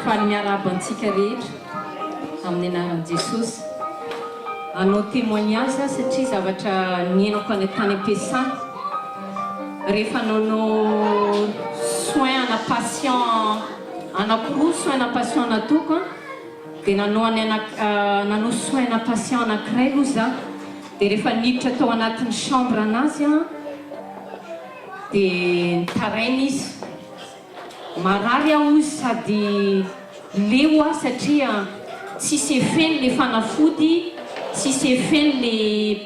Faly miarahaba antsika rehetra amin'ny anaran'i Jesosy. Hanao témoignage aho satria zavatra niainako any tany am-piasana. Rehefa nanao soin ana patient anakiroa soin ana patient nataoko an, dia nanao any ana nanao soin ana patient anakiray aloha za. Dia rehefa niditra tao anatin'ny chambre anazy aho dia nitaraina izy. Marary aho hozy sady leo aho satria tsisy effet-ny le fanafody, tsisy effet-ny le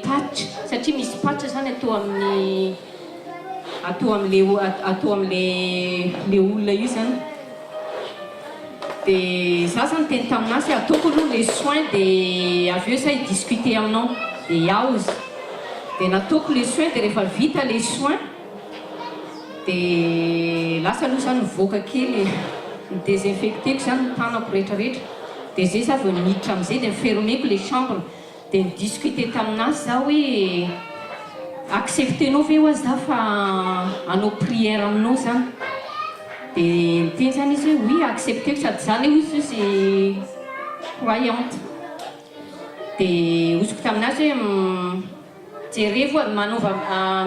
patch satria misy patch zany atao amin'ny atao amle atao amle le olona io zany. De za zany niteny tamin'azy hoe ataoko aloha le soin de avy eo za hi-discuter aminao. De ya hozy. De nataoko le soin de rehefa vita le soin. Dia lasa aloha za nivoaka kely e, ni-desinfecter-ko zany ny tanako rehetra rehetra, dia zay za vao niditra amizay dia ni-fermer-ko le chambre, dia ni-discuter taminazy za hoe accepter-nao ve hoa za fa hanao prière aminao zany, dia niteny zany izy hoe oui accepter-ko sady za anie hozy izy croyante, dia hoziko taminazy hoe Jerevo e, manova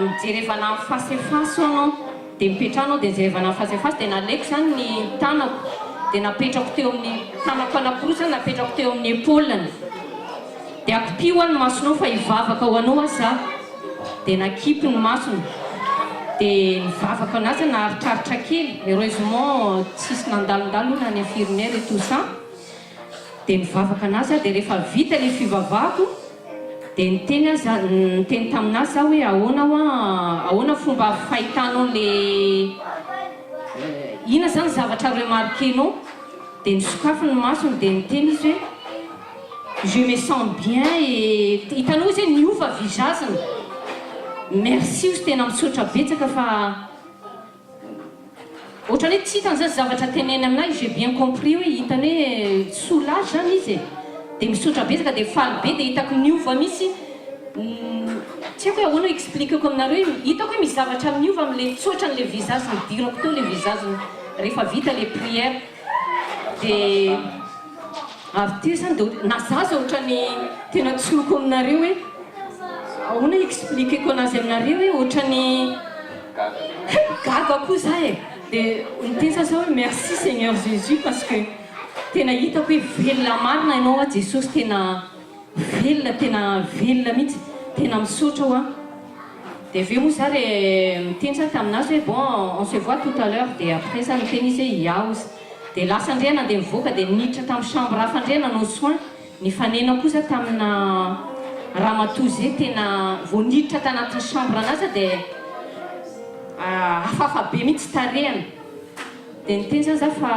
mijerevana en face face hono dia mipetraha anao dia mijerevana en face face dia nalaiko izany ny tanako dia napetrako teo amin'ny tanako anakiroa izany napetrako teo amin'ny épaule-ny dia akipio hoa ny masonao fa hivavaka ho anao aho za dia nakipy ny masony dia nivavaka anazy aho naharitraritra kely heureusement tsisy nandalondalo na ny infirmière et tout ça dia nivavaka anazy aho dia rehefa vita ilay fivavahako Dia niteny aho za, niteny tamin'azy za hoe ahoana hoa, ahoana fomba fahitanao le inona zany zavatra remarquer-nao? Dia nisokafy ny masony dia niteny izy hoe je me sens bien et hitanao izy hoe niova visage-ny, merci ozy tena misaotra betsaka fa Ohatrany hoe tsy hitany zany zavatra teneny aminahy, j'ai bien compris hoe hitany hoe soulage zany izy e, dia misaotra betsaka dia faly be dia hitako niova mihitsy, tsy haiko hoe ahoana expliquer-ko aminareo hoe hitako hoe misy zavatra miova amin'ilay tsy ohatran'ilay visage nidirako teo ilay visage rehefa vita ilay prière dia avy teo zany dia na za aza ohatrany tena tsoriko aminareo hoe ahoana expliquer-ko anazy aminareo hoe ohatrany Gaga koa za e! Dia niteny za hoe merci Seigneur Jésus parce que tena hitako hoe velona marina ianao a Jesosy tena velona tena velona mihitsy tena misaotra hoa. Dia avy eo moa za re niteny za taminazy hoe bon on se voit tout à l'heure dia après za niteny izy hoe ya ozy. Dia lasa ndray nandeha nivoaka dia niditra tamin'ny chambre hafa ndray nanao soin. Nifanena koa za tamina ramatoa ze tena vao niditra tanatin'ny chambre anazy za dia hafahafa be mihitsy tarehiny dia niteny zany za fa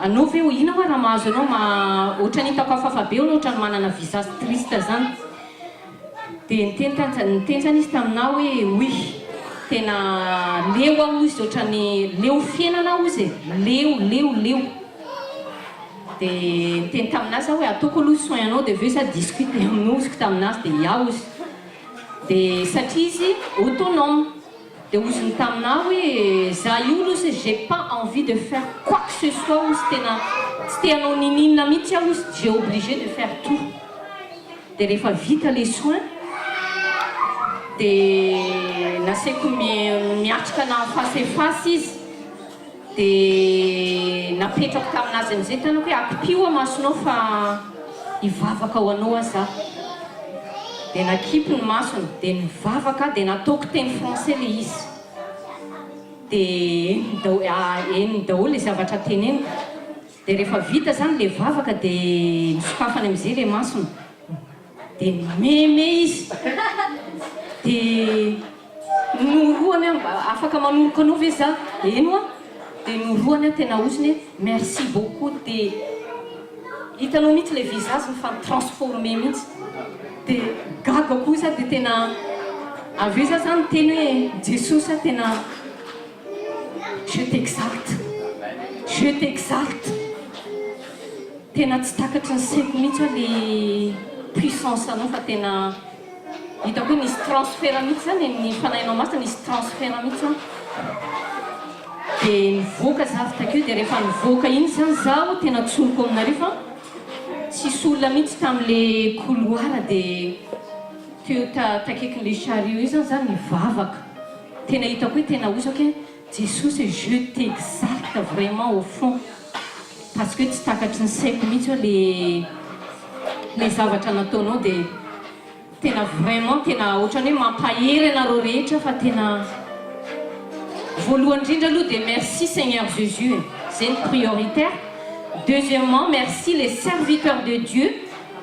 anao ve inona hoa raha mahazo anao ma ohatran'ny hitako hafahafa be hono ohatran'ny manana visage triste zany dia niteny tany niteny zany izy taminah hoe oui tena leo aho hozy ohatran'ny leo fiainana aho hozy e leo leo leo. Dia niteny tamin'azy aho hoe ataoko aloha soin anao dia avy eo za discute aminao hoziko tamin'azy dia ya hozy. Dia satria izy autonome dia hoziny tamin'ahy hoe za io aloha hozy j'ai pas envie de faire quoi que ce soit hozy tena tsy te hanao niniana mihitsy aho hozy j'ai obligé de faire tout. Dia rehefa vita le soin dia nasaiko miatrika ana face à face izy. Dia napetrako tamin'azy amin'izay tanako hoe akipio aho masonao fa hivavaka ho anao aho za. Dia nakipy ny masony, dia nivavaka aho, dia nataoko teny français ilay izy. Dia henony daholo, henony daholo ilay zavatra teneniko. Dia rehefa vita izany ilay vavaka dia nosokafany amin'izay ilay masony. Dia nimeme izy. Dia norohany aho, afaka manoroka anao ve za? Eny hoa. Dia norohany aho tena hoziny hoe merci beaucoup. Dia hitanao mihitsy ilay visage mifa transformer mihitsy. Dia gaga koa za dia tena avy eo za zany niteny hoe Jesosy a tena je t'exalte, je t'exalte. Tena tsy takatry ny saiko mihitsy hoe le puissance anao fa tena hitako hoe nisy transfert mihitsy zany e, ny fanahinao masina nisy transfert mihitsy an. Dia nivoaka za avy takeo, dia rehefa nivoaka iny zany zaho, tena tsoriko aminareo fa tsisy olona mihitsy tamin'le couloir. Dia teo takaikin'le chariot io zany za nivavaka, tena hitako hoe tena ozako hoe: "Jesosy, je t'exalte vraiment au fond", parce que tsy takatry ny saiko mihitsy hoe le zavatra nataonao. Dia tena vraiment, tena ohatrany hoe mampahery anareo rehetra fa tena voalohany indrindra aloha dia merci Seigneur Jésus e, zay ny prioritaire. Deuxièmement, merci les serviteurs de Dieu,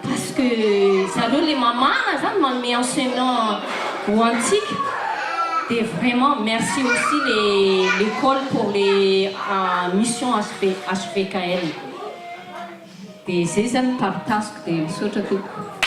parce que zareo le mamana zany manome enseignement ho antsika. Dia vraiment merci aussi les l'école pour les mission HV, HVKL. Dia zay zany partageko, dia misaotra tompoko.